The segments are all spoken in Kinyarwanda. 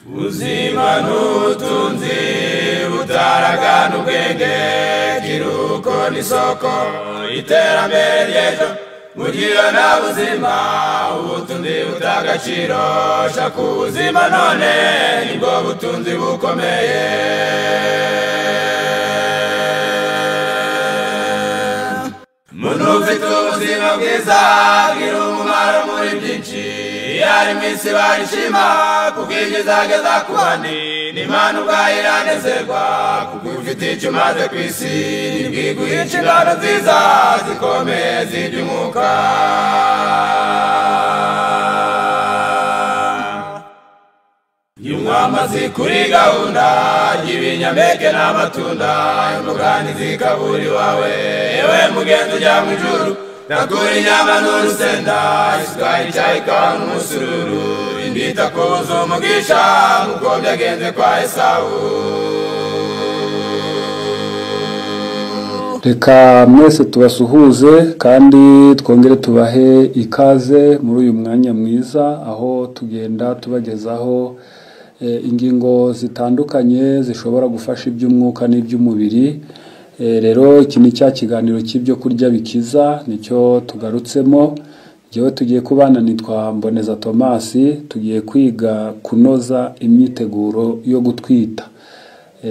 Ubuzima n'ubutunzi butaragana ubwenge, kiruko n'isoko iterambere ry'ejo. Mugira na buzima ubutunzi butagaciro, shaka ubuzima none nibwo butunzi bukomeye. Muntu ufite ubuzima bwiza agira umumaro muri byinshi, ari mu isi barishima kuko ibyo izageza ku bandi. N'Imana ubwayo iranezerwa kuko ufite icyo umaze ku isi, nibwiguha inshingano nziza zikomeye z'iby'umwuka. Yunywa amazi kuri gahunda y'ibinyampeke n'amatunda, imboga ntizikabura iwawe. Yewe mugenzi ujya mu ijuru, nakura inyama n'urusenda, isukari, icyayi, ikawa n'umusururu. Indita kubuza umugisha nk'uko byagenze kwa Esawu. Reka mwese tubasuhuze kandi twongere tubahe ikaze muri uyu mwanya mwiza, aho tugenda tubagezaho ingingo zitandukanye zishobora gufasha iby'umwuka n'iby'umubiri. Rero iki ni cya kiganiro cy'ibyo kurya bikiza, nicyo tugarutsemo. Njyewe tugiye kubana nitwa Mboneza Thomas, tugiye kwiga kunoza imyiteguro yo gutwita.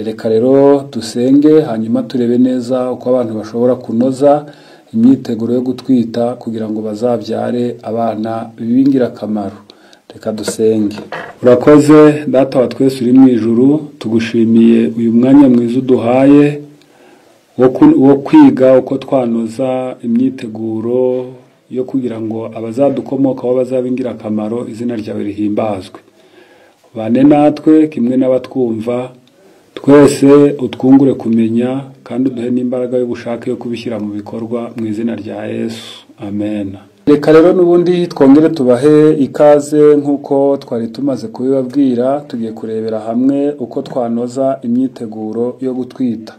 Reka rero dusenge hanyuma turebe neza uko abantu bashobora kunoza imyiteguro yo gutwita kugira ngo bazabyare abana b'ingirakamaro. Reka dusenge. Urakoze Data wa twese uri mu ijuru, tugushimiye uyu mwanya mwiza uduhaye wo kwiga uko twanoza imyiteguro yo kugira ngo abazadukomokaho bazabe ingirakamaro, izina ryawe rihimbazwe. Bane natwe kimwe n'abatwumva twese, utwungure kumenya kandi uduhe n'imbaraga y'ubushake yo kubishyira mu bikorwa, mu izina rya Yesu, amen. Reka rero n'ubundi twongere tubahe ikaze nk'uko twari tumaze kubibabwira. Tugiye kurebera hamwe uko twanoza imyiteguro yo gutwita.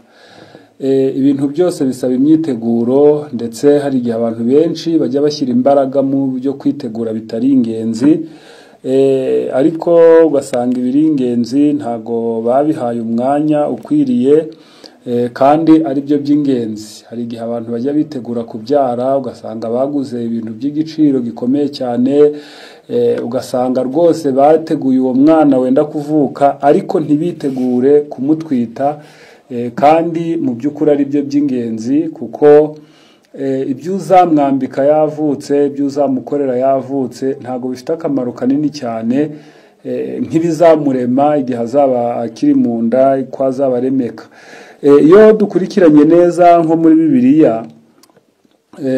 Ibintu byose bisaba imyiteguro, ndetse hari igihe abantu benshi bajya bashyira imbaraga mu byo kwitegura bitari ingenzi, ariko ugasanga ibiri ingenzi ntago babihaye umwanya ukwiriye, kandi ari byo by'ingenzi. Hari igihe abantu bajya bitegura kubyara, ugasanga baguze ibintu by'igiciro gikomeye cyane, ugasanga rwose bateguye uwo mwana wenda kuvuka, ariko ntibitegure kumutwita, kandi mu by'ukuri ari byo by'ingenzi, kuko ibyo uzamwambika yavutse, ibyo uzamukorera yavutse, ntabwo bifite akamaro kanini cyane nk'ibizamurema igihe azaba akiri mu nda, ko azaba aremeka. Iyo dukurikiranye neza nko muri Bibiliya,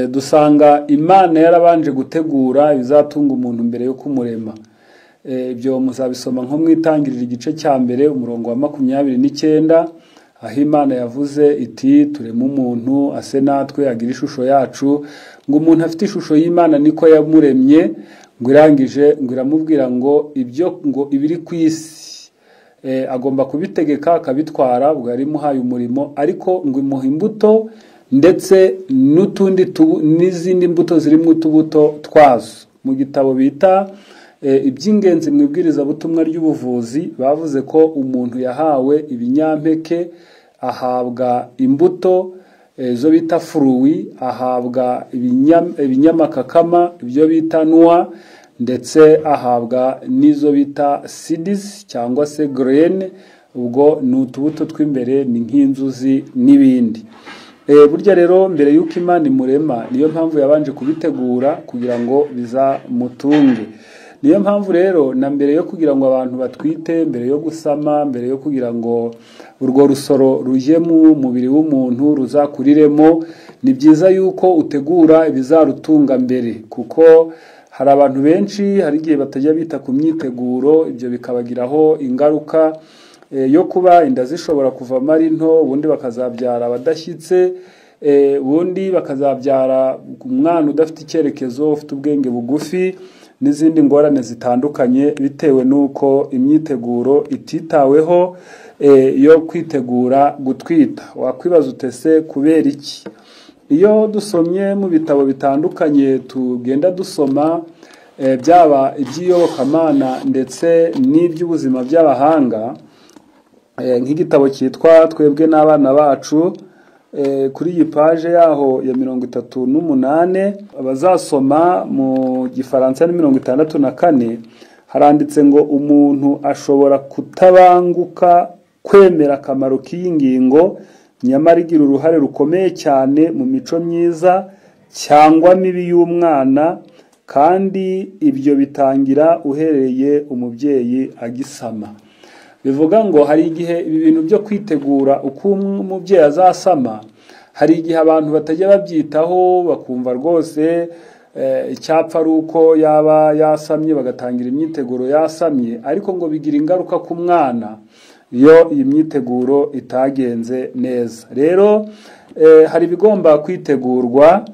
dusanga Imana yarabanje gutegura ibizatunga umuntu mbere yo kumurema. Ibyo muzabisoma nko mu Itangiriro igice cya mbere umurongo wa 29, aho Imana yavuze iti tureme umuntu ase natwe agira ishusho yacu, ngo umuntu afite ishusho y'Imana niko yamuremye, ngo irangije ngo iramubwira ngo ibyo ngo ibiri ku isi agomba kubitegeka akabitwara, ubwo yari imuhaye umurimo, ariko ngo imuha imbuto ndetse n'utundi n'izindi mbuto zirimo utubuto twazo. Mu gitabo bita iby'ingenzi mu ibwirizabutumwa ry'ubuvuzi, bavuze ko umuntu yahawe ibinyampeke, ahabwa imbuto zo bita furuwi, ahabwa ibinyamakakama ibyo bita noix, ndetse ahabwa n'izo bita seeds cyangwa se grain, ubwo ni utubuto tw'imbere, ni nk'inzuzi n'ibindi. Burya rero mbere y'uko Imana imurema, niyo mpamvu yabanje kubitegura kugira ngo bizamutunge. Niyo mpamvu rero na mbere yo kugira ngo abantu batwite, mbere yo gusama, mbere yo kugira ngo urwo rusoro rujye mu mubiri w'umuntu ruzakuriremo, ni byiza yuko utegura ibizarutunga mbere, kuko hari abantu benshi hari igihe batajya bita ku myiteguro, ibyo bikabagiraho ingaruka yo kuba inda zishobora kuvamo ari nto, ubundi bakazabyara abadashyitse, ubundi bakazabyara umwana udafite icyerekezo, ufite ubwenge bugufi, n'izindi ngorane zitandukanye, bitewe n'uko imyiteguro ititaweho yo kwitegura gutwita. Wakwibaza utese kubera iki? Iyo dusomye mu bitabo bitandukanye tugenda dusoma, byaba iby'iyobokamana ndetse n'iby'ubuzima by'abahanga, nk'igitabo cyitwa Twebwe n'abana bacu, kuri iyi paje yaho ya 38, abazasoma mu Gifaransa ni 64, haranditse ngo umuntu ashobora kutabanguka kwemera akamaro k'iyi ngingo, nyamara igira uruhare rukomeye cyane mu mico myiza cyangwa mibi y'umwana, kandi ibyo bitangira uhereye umubyeyi agisama. Bivuga ngo hari igihe ibi bintu byo kwitegura uko umubyeyi azasama, hari igihe abantu batajya babyitaho, bakumva rwose icyapfa ari uko yaba yasamye, bagatangira imyiteguro yasamye, ariko ngo bigira ingaruka ku mwana iyo iyi myiteguro itagenze neza. Rero hari ibigomba kwitegurwa,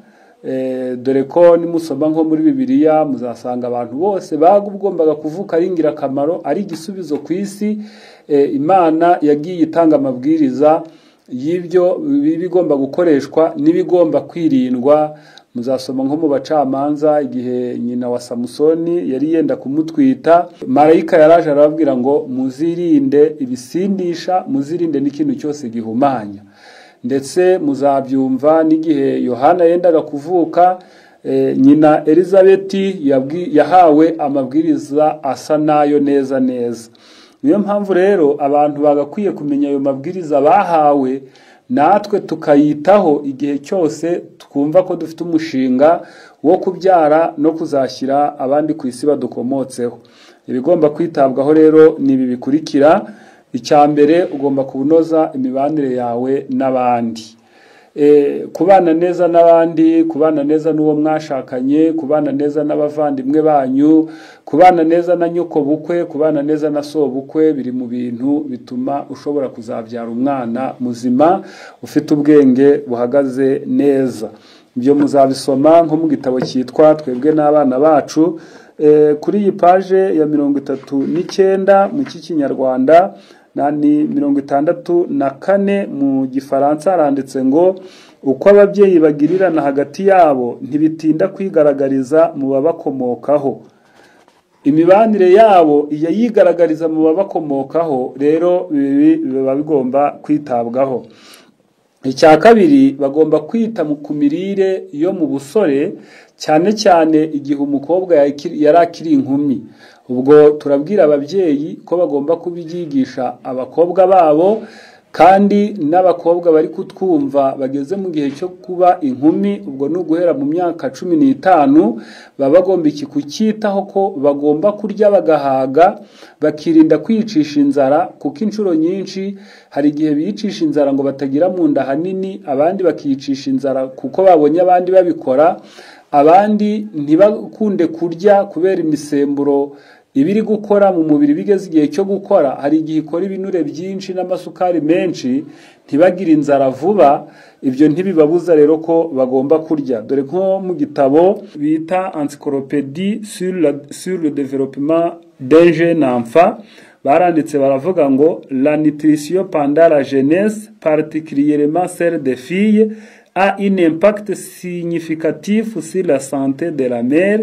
dore ko nimusoma nko muri Bibiliya muzasanga abantu bose bagombaga kuvuka ari ingirakamaro, ari igisubizo ku isi. Imana yagiye itanga amabwiriza y'ibyo bigomba gukoreshwa n'ibigomba kwirindwa. Muzasoma nko mu bacamanza, igihe nyina wa Samusoni yari yenda kumutwita, marayika yaraje arababwira ngo muzirinde ibisindisha, muzirinde n'ikintu cyose gihumanya. Ndetse muzabyumva n'igihe Yohana yendaga kuvuka, nyina Elizabeti yahawe amabwiriza asa nayo neza neza. Niyo mpamvu rero abantu bagakwiye kumenya ayo mabwiriza bahawe, natwe tukayitaho igihe cyose twumva ko dufite umushinga wo kubyara no kuzashyira abandi ku isi badukomotseho. Ibigomba kwitabwaho rero ni ibi bikurikira. Icya mbere, ugomba kunoza imibanire yawe n'abandi. Kubana neza n'abandi, kubana neza n'uwo mwashakanye, kubana neza n'abavandimwe banyu, kubana neza na nyoko bukwe, kubana neza na so bukwe, biri mu bintu bituma ushobora kuzabyara umwana muzima ufite ubwenge buhagaze neza. Ibyo muzabisoma nko mu gitabo cyitwa Twebwe n'abana bacu, kuri iyi paje ya 39 mu Kinyarwanda na ni 64 mu Gifaransa, haranditse ngo uko ababyeyi bagirirana hagati yabo ntibitinda kwigaragariza mu babakomokaho. Imibanire yabo iyo yigaragariza mu babakomokaho, rero ibi biba bigomba kwitabwaho. Icya kabiri, bagomba kwita ku mirire yo mu busore, cyane cyane igihe umukobwa yari akiri inkumi. Ubwo turabwira ababyeyi ko bagomba kubyigisha abakobwa babo, kandi n'abakobwa bari kutwumva bageze mu gihe cyo kuba inkumi, ubwo ni uguhera mu myaka 15, baba bagomba iki kucyitaho, ko bagomba kurya bagahaga, bakirinda kwiyicisha inzara, kuko inshuro nyinshi hari igihe biyicisha inzara ngo batagira mu nda hanini, abandi bakiyicisha inzara kuko babonye abandi babikora, abandi ntibakunde kurya kubera imisemburo ibiri gukora mu mubiri bigeze igihe cyo gukora. Hari igihe ikora ibinure byinshi n'amasukari menshi, ntibagire inzara vuba. Ibyo ntibibabuza rero ko bagomba kurya. Dore nko mu gitabo bita Encyclopédie sur le développement d'un jeune enfant, baranditse baravuga ngo la nutrition pendant la jeunesse, particulièrement celle des filles, a un impact significatif sur la santé de la mère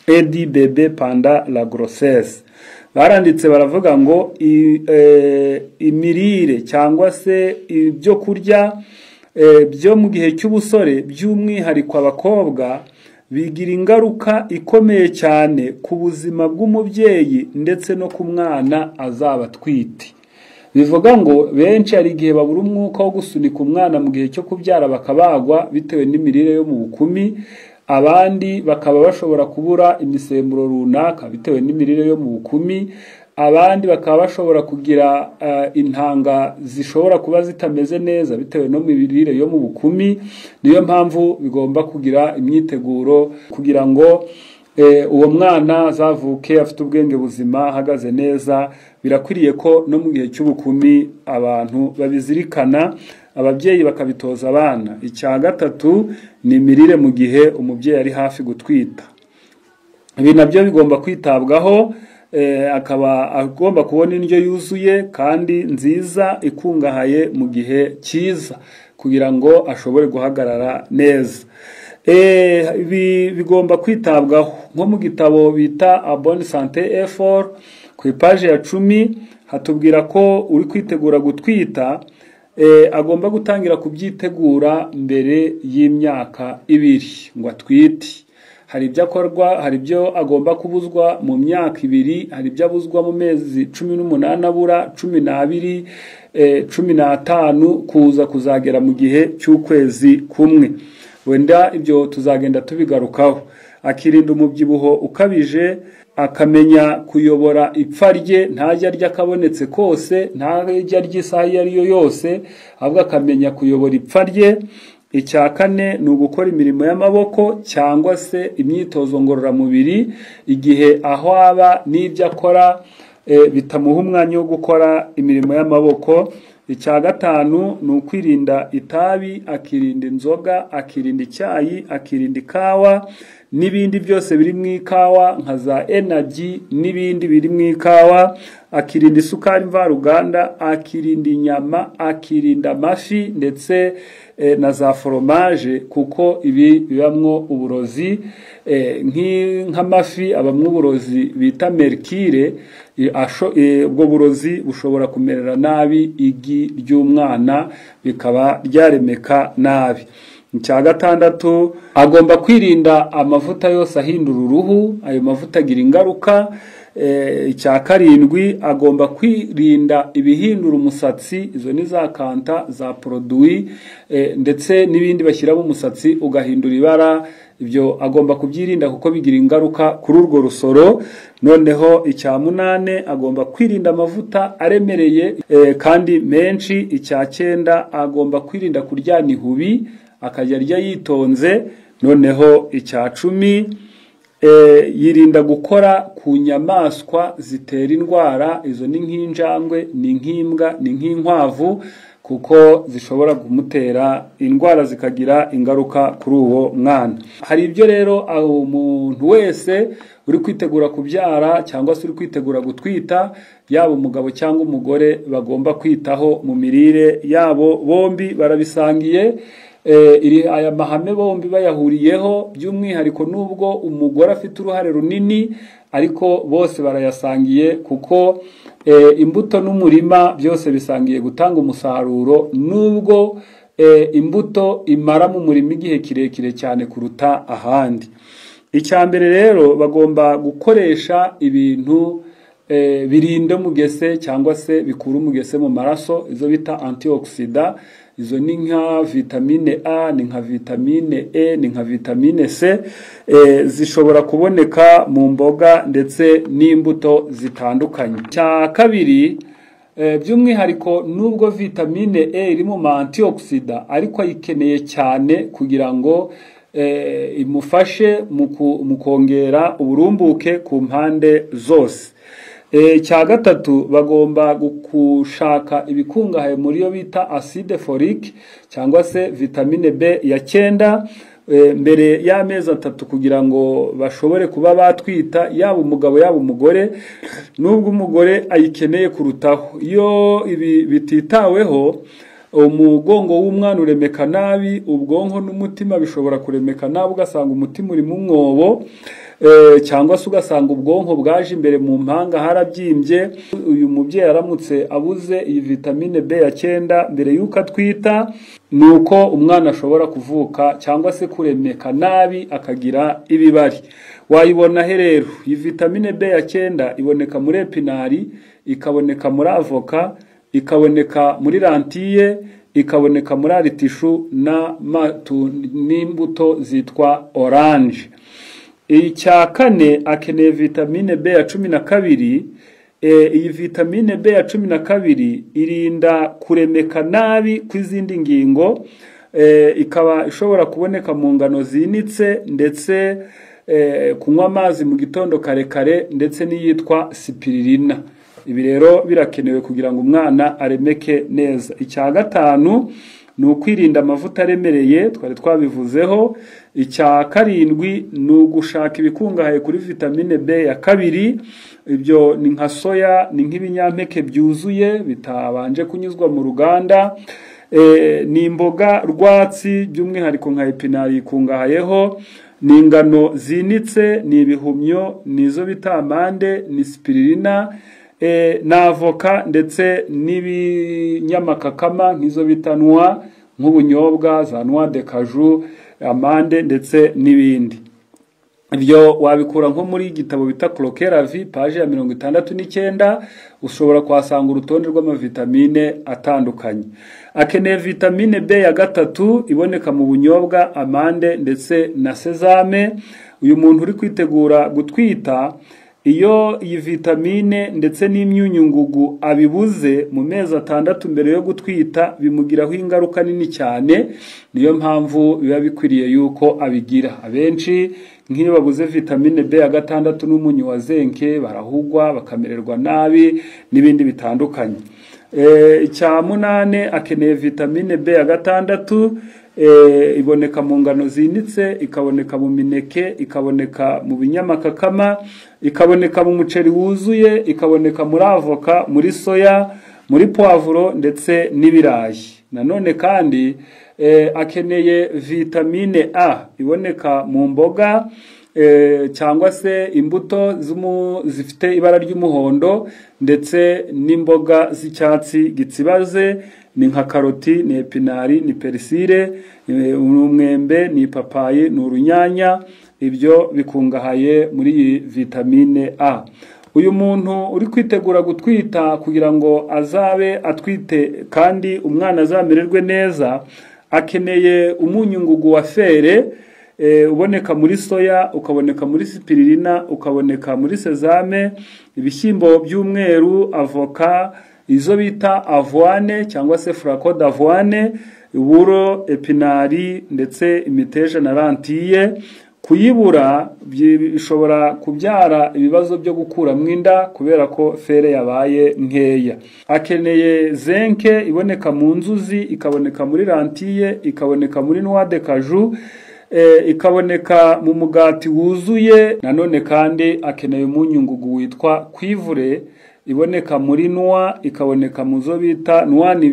et du bébé pendant la grossesse. Baranditse baravuga ngo imirire cyangwa se ibyo kurya byo mu gihe cy'ubusore, by'umwihariko abakobwa, bigira ingaruka ikomeye cyane ku buzima bw'umubyeyi ndetse no ku mwana azaba atwite. Bivuga ngo benshi hari igihe babura umwuka wo gusunika umwana mu gihe cyo kubyara, bakabagwa bitewe n'imirire yo mu bukumi, abandi bakaba bashobora kubura imisemburo runaka bitewe n'imirire yo mu bukumi, abandi bakaba bashobora kugira intanga zishobora kuba zitameze neza bitewe no mu mirire yo mu bukumi. Niyo mpamvu bigomba kugira imyiteguro kugira ngo uwo mwana azavuke afite ubwenge buzima, ahagaze neza. Birakwiriye ko no mu gihe cy'ubukumi abantu babizirikana, ababyeyi bakabitoza abana. Icya gatatu ni imirire mu gihe umubyeyi ari hafi gutwita. Ibi nabyo bigomba kwitabwaho, akaba agomba kubona indyo yuzuye kandi nziza ikungahaye mu gihe cyiza kugira ngo ashobore guhagarara neza. Ibi bigomba kwitabwaho. Nko mu gitabo bita A Bonne Santé Effort, ku ipaji ya 10, hatubwira ko uri kwitegura gutwita agomba gutangira kubyitegura mbere y'imyaka 2 ngo atwite. Hari ibyo akorwa, hari ibyo agomba kubuzwa mu myaka 2, hari ibyo abuzwa mu mezi 18 abura 12, 15 kuza kuzagera mu gihe cy'ukwezi kumwe. Wenda ibyo tuzagenda tubigarukaho. Akirinda umubyibuho ukabije, akamenya kuyobora ipfa rye, ntajya arya akabonetse kose, ntajya arya isaha iyo ari yo yose, ahubwo akamenya kuyobora ipfa rye. Icya kane ni ugukora imirimo y'amaboko cyangwa se imyitozo ngororamubiri igihe aho aba n'ibyo akora bitamuha umwanya wo gukora imirimo y'amaboko. Icya gatanu ni ukwirinda itabi, akirinda inzoga, akirinda icyayi, akirinda ikawa n'ibindi byose biri mu ikawa nka za energy n'ibindi biri mu ikawa, akirinda isukari mvaruganda, akirinda inyama, akirinda amafi ndetse na za foromaje, kuko ibi bibamwo uburozi. Nk'amafi abamwo uburozi bita mercure, ubwo burozi bushobora kumerera nabi igi ry'umwana bikaba ryaremeka nabi. Icya gatandatu, agomba kwirinda amavuta yose ahindura uruhu, ayo mavuta agira ingaruka. Icya karindwi, agomba kwirinda ibihindura umusatsi, izo ni za kanta za produit ndetse n'ibindi bashyiramo umusatsi ugahindura ibara, ibyo agomba kubyirinda kuko bigira ingaruka kuri urwo rusoro. Noneho icya munane, agomba kwirinda amavuta aremereye kandi menshi. Icya cyenda, agomba kwirinda kuryana ihubi, akajya arya yitonze. Noneho icya 10, yirinda gukora ku nyamaswa zitera indwara, izo ni nk'injangwe, ni nk'imbwa, ni nk'inkwavu, kuko zishobora kumutera indwara zikagira ingaruka kuri uwo mwana. Hari ibyo rero umuntu wese uri kwitegura kubyara cyangwa se uri kwitegura gutwita, yaba umugabo cyangwa umugore, bagomba kwitaho mu mirire yabo bombi, barabisangiye. Aya mahame bombi bayahuriyeho, by'umwihariko nubwo umugore afite uruhare runini, ariko bose barayasangiye, kuko imbuto n'umurima byose bisangiye gutanga umusaruro, nubwo imbuto imara mu murima igihe kirekire cyane kuruta ahandi. Icya mbere rero, bagomba gukoresha ibintu birinda umugese cyangwa se bikura umugese mu maraso, izo bita antioxida. Izo ni nka vitamine A, ni nka vitamine E, ni nka vitamine C, zishobora kuboneka mu mboga ndetse n'imbuto zitandukanye. Cya kabiri, by'umwihariko nubwo vitamine E iri mu ma antioxida, ariko ayikeneye cyane kugira ngo imufashe mu kongera uburumbuke ku mpande zose. Icya gatatu, bagomba gushaka ibikungahaye muri yo bita acide folique cyangwa se vitamine B ya 9 mbere y'amezi 3, kugira ngo bashobore kuba batwita, yaba umugabo yaba umugore, nubwo umugore ayikeneye kurutaho. Iyo ibi bititaweho, umugongo w'umwana uremeka nabi, ubwonko n'umutima bishobora kuremeka nabi, ugasanga umutima uri mu mwobo, cyangwa se ugasanga ubwonko bwaje imbere mu mpanga harabyimbye. Uyu mubyeyi aramutse abuze iyi vitamine B ya 9 mbere y'uko atwita, nuko umwana ashobora kuvuka cyangwa se kuremeka nabi akagira ibibari. Wayibona he rero? Iyi vitamine B ya 9 iboneka muri epinari, ikaboneka muri avoka, ikaboneka muri lentille, ikaboneka muri aritishu n'imbuto zitwa orange. Icya kane, akeneye vitamine B ya 12. Iyi vitamine B ya 12 irinda kuremeka nabi kw'izindi ngingo, ikaba ishobora kuboneka mu ngano zinitse, ndetse kunywa amazi mu gitondo kare kare, ndetse n'iyitwa spiririna. Ibi rero birakenewe kugira ngo umwana aremeke neza. Icya gatanu ni ukwirinda amavuta aremereye, twari twabivuzeho. Icya karindwi ni ugushaka ibikungahaye kuri vitamine B ya 2, ibyo ni nka soya, ni nk'ibinyampeke byuzuye bitabanje kunyuzwa mu ruganda. Ni imboga rwatsi by'umwihariko nka epinari ikungahayeho, ni ingano zinitse, ni ibihumyo, ni izo bita amande, ni spiririna, na avoka ndetse n'ibinyamakakama nk'izo bita noix, nk'ubunyobwa, za noix de cajou, amande ndetse n'ibindi. Ibyo wabikura nko muri igitabo bita Croquer la vie, page ya 69, ushobora kuhasanga urutonde rw'amavitamine atandukanye. Akeneye vitamine B ya 3 iboneka mu bunyobwa, amande ndetse na sezame. Uyu muntu uri kwitegura gutwita, iyo iyi vitamine ndetse n'imyunyungugu abibuze mu mezi 6 mbere yo gutwita, bimugiraho ingaruka nini cyane. Niyo mpamvu biba bikwiriye yuko abigira. Abenshi nk'iyo babuze vitamine B ya 6 n'umunyu wa zenke barahugwa, bakamererwa nabi n'ibindi bitandukanye. Icya 8, akeneye vitamine B ya 6, iboneka mu ngano zinitse, ikaboneka mu mineke, ikaboneka mu binyamakakama, ikaboneka mu muceri wuzuye, ikaboneka muri avoka, muri soya, muri poivro ndetse n'ibirayi. Nanone kandi akeneye vitamine A iboneka mu mboga, cyangwa se imbuto zifite ibara ry'umuhondo ndetse n'imboga z'icyatsi gitsibaze, ni nka karoti, ni epinari, ni perisire, ni umwembe, ni ipapayi, ni urunyanya. Ibyo bikungahaye muri iyi vitamine A. Uyu muntu uri kwitegura gutwita kugira ngo azabe atwite kandi umwana azamererwe neza, akeneye umunyungugu wa fere, uboneka muri soya, ukaboneka muri spiririna, ukaboneka muri sezame, ibishyimbo by'umweru, avoka, izo bita avoine cyangwa se flacon d'avoine, uburo, epinari ndetse imiteja na lentille. Kuyibura bishobora kubyara ibibazo byo gukuramo inda kubera ko fere yabaye nkeya. Akeneye zenke iboneka mu nzuzi, ikaboneka muri lentille, ikaboneka muri noix de cajou, ikaboneka mu mugati wuzuye. Nanone kandi akeneye umunyungugu witwa cuivre, iboneka muri noix, ikaboneka mu zo bita noix, ni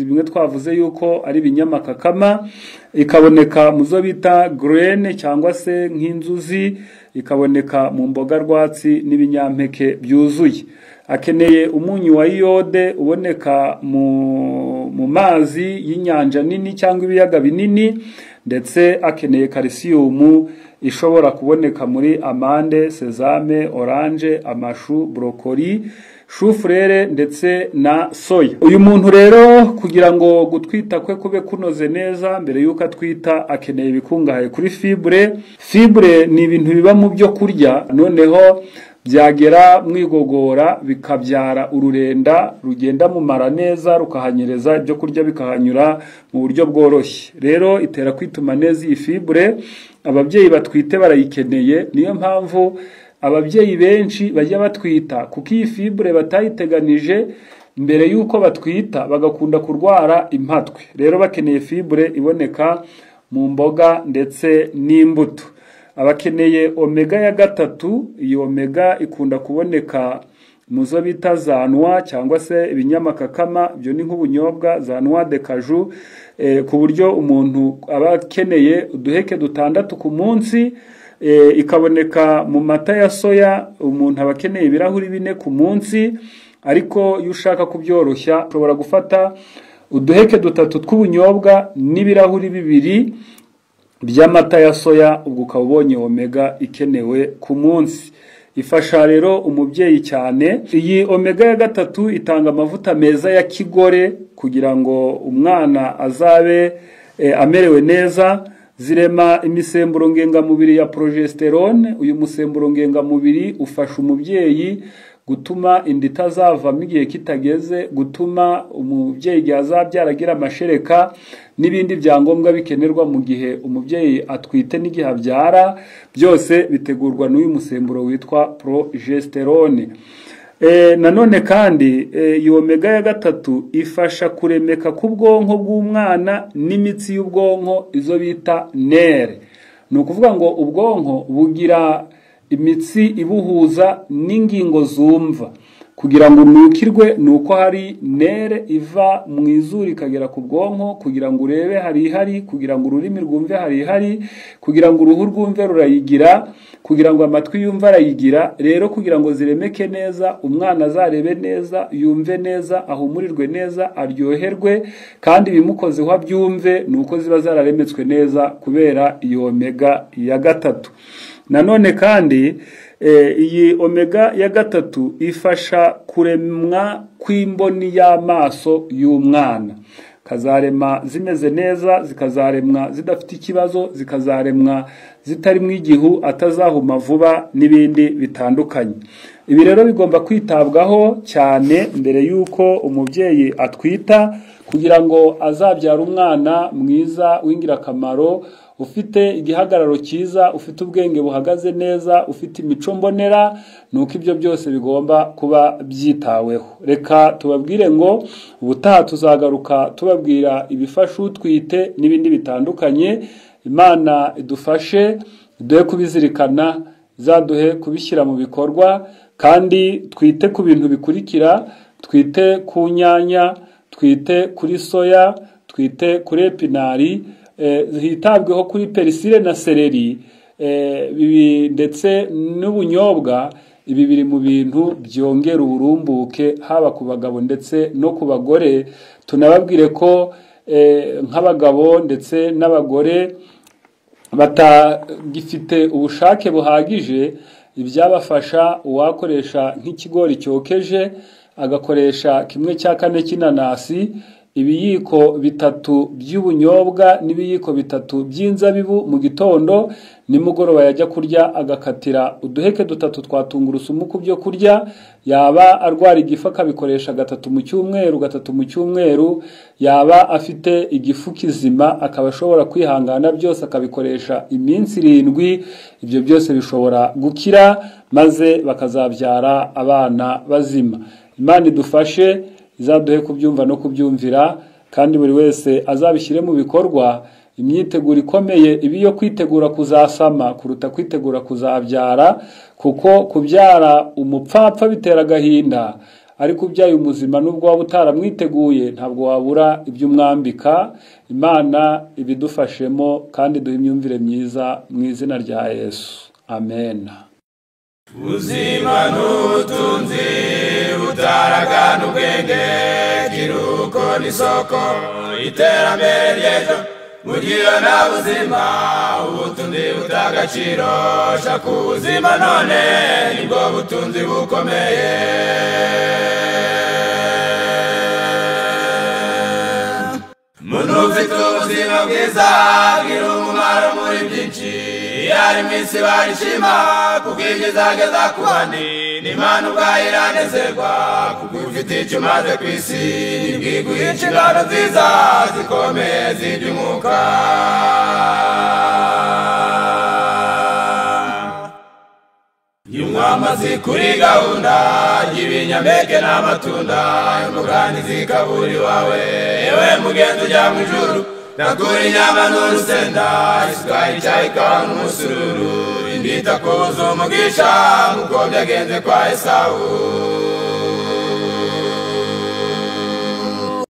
bimwe twavuze yuko ari ibinyamakakama, ikaboneka mu zo bita graine cyangwa se nk'inzuzi, ikaboneka mu mboga rwatsi n'ibinyampeke byuzuye. Akeneye umunyu wa iode uboneka mu mazi y'inyanja nini cyangwa ibiyaga binini, ndetse akeneye calcium ishobora kuboneka muri amande, sezame, orange, amashu, brokoli, shufurere ndetse na soya. Uyu muntu rero kugira ngo gutwita kwe kube kunoze neza, mbere yuko atwita akeneye ibikungahaye kuri fibre. Fibre ni ibintu biba mu byo kurya, noneho byagera mwigogora bikabyara ururenda rugenda mu mara neza, rukahanyereza ibyo kurya bikahanyura mu buryo bworoshye. Rero itera kwituma neza iyi fibre, ababyeyi batwite barayikeneye. Niyo mpamvu ababyeyi benshi bajya batwita, kuko iyi fibre batayiteganije mbere yuko batwita, bagakunda kurwara impatwe. Rero bakeneye fibre iboneka mu mboga ndetse n'imbuto. Abakeneye omega ya 3, iyi omega ikunda kuboneka mu zo bita za noix cyangwa se ibinyamakakama, ibyo ni nk'ubunyobwa, za noix de cajou, ku buryo umuntu aba akeneye uduheke 6 ku munsi. Ikaboneka mu mata ya soya, umuntu aba akeneye ibirahuri 4 ku munsi. Ariko iyo ushaka kubyoroshya ushobora gufata uduheke 3 tw'ubunyobwa n'ibirahuri 2 by'amata ya soya, ubwo ukaba ubonye omega ikenewe ku munsi. Ifasha rero umubyeyi cyane. Iyi omega ya 3 itanga amavuta meza ya kigore kugira ngo umwana azabe amerewe neza. Zirema imisemburo ngengamubiri ya progesterone. Uyu musemburo ngengamubiri ufasha umubyeyi gutuma inda itazavamo igihe kitageze, gutuma umubyeyi igihe azabyara agira amashereka n'ibindi byangombwa bikenerwa mu gihe umubyeyi atwite n'igihe abyara, byose bitegurwa n'uyu musemburo witwa progesterone. Nanone kandi iyi omega ya 3 ifasha kuremeka k'ubwonko bw'umwana n'imitsi y'ubwonko, izo bita nere. Ni ukuvuga ngo ubwonko bugira imitsi ibuhuza n'ingingo zumva. Kugira ngo unukirwe ni uko hari nere iva mu izuru ikagera ku bwonko, kugira ngo urebe hari ihari, kugira ngo ururimi rwumve hari ihari, kugira ngo uruhu rwumve rurayigira, kugira ngo amatwi yumve arayigira. Rero kugira ngo ziremeke neza, umwana azarebe neza, yumve neza, ahumurirwe neza, aryoherwe, kandi bimukozeho abyumve, ni uko ziba zararemetswe neza kubera iyo omega ya 3. Nanone kandi iyi omega ya 3 ifasha kuremwa kw'imboni y'amaso y'umwana. Kazarema zimeze neza, zikazaremwa zidafite ikibazo, zikazaremwa zitarimo igihu, atazahuma vuba n'ibindi bitandukanye. Ibi rero bigomba kwitabwaho cyane mbere y'uko umubyeyi atwita, kugira ngo azabyara umwana mwiza w'ingirakamaro, ufite igihagararo cyiza, ufite ubwenge buhagaze neza, ufite imico mbonera. Nuko ibyo byose bigomba kuba byitaweho. Reka tubabwire ngo ubutaha tuzagaruka tubabwira ibifasha utwite n'ibindi bitandukanye. Imana idufashe, iduhe kubizirikana, izaduhe kubishyira mu bikorwa, kandi twite ku bintu bikurikira: twite ku nyanya, twite kuri soya, twite kuri epinari, hitabweho kuri perisile na seleri, ndetse n'ubunyobwa. Ibi biri mu bintu byongera uburumbuke haba ku bagabo ndetse no ku bagore. Tunababwire ko nk'abagabo ndetse n'abagore batagifite ubushake buhagije, ibyabafasha uwakoresha nk'ikigori cyokeje, agakoresha 1/4 cy'inanasi, ibiyiko 3 by'ubunyobwa n'ibiyiko 3 by'inzabibu mu gitondo, nimugoroba yajya kurya agakatira uduheke 3 twa tungurusumu ku byo kurya. Yaba arwara igifu akabikoresha 3 mu cyumweru, 3 mu cyumweru. Yaba afite igifu kizima akaba ashobora kwihangana byose akabikoresha iminsi 7. Ibyo byose bishobora gukira, maze bakazabyara abana bazima. Imana idufashe, izaduhe kubyumva no kubyumvira, kandi buri wese azabishyire mu bikorwa. Imyiteguro ikomeye ibi yo kwitegura kuzasama kuruta kwitegura kuzabyara, kuko kubyara umupfapfa bitera agahinda, ariko ubyaye umuzima nubwo waba utaramwiteguye ntabwo wabura ibyo umwambika. Imana ibidufashemo kandi duhe imyumvire myiza mu izina rya Yesu, amen. Ubuzima n'ubutunzi butaragana ubwenge, kiruko n'isoko iterambere ry'ejo. Mugira na buzima ubutunzi butagaciro, shaka ubuzima none nibwo butunzi bukomeye. Muntu ufite ubuzima bwiza agira umumaro muri byinshi, ari mu isi barishima kuko ibyiza ageza ku bandi. N'Imana ubwayo iranezerwa kuko ufite icyo umaze ku isi, nibwiguha inshingano nziza zikomeye z'iby'umwuka. Nywa amazi kuri gahunda y'ibinyampeke n'amatunda, imboga zikabura iwawe. Ewe mugenzi ujya mu ijuru, nakura inyama n'urusenda, isukari, icyayi, ikawa n'umusururu. Indita kubuza umugisha nk'uko byagenze kwa Esawu.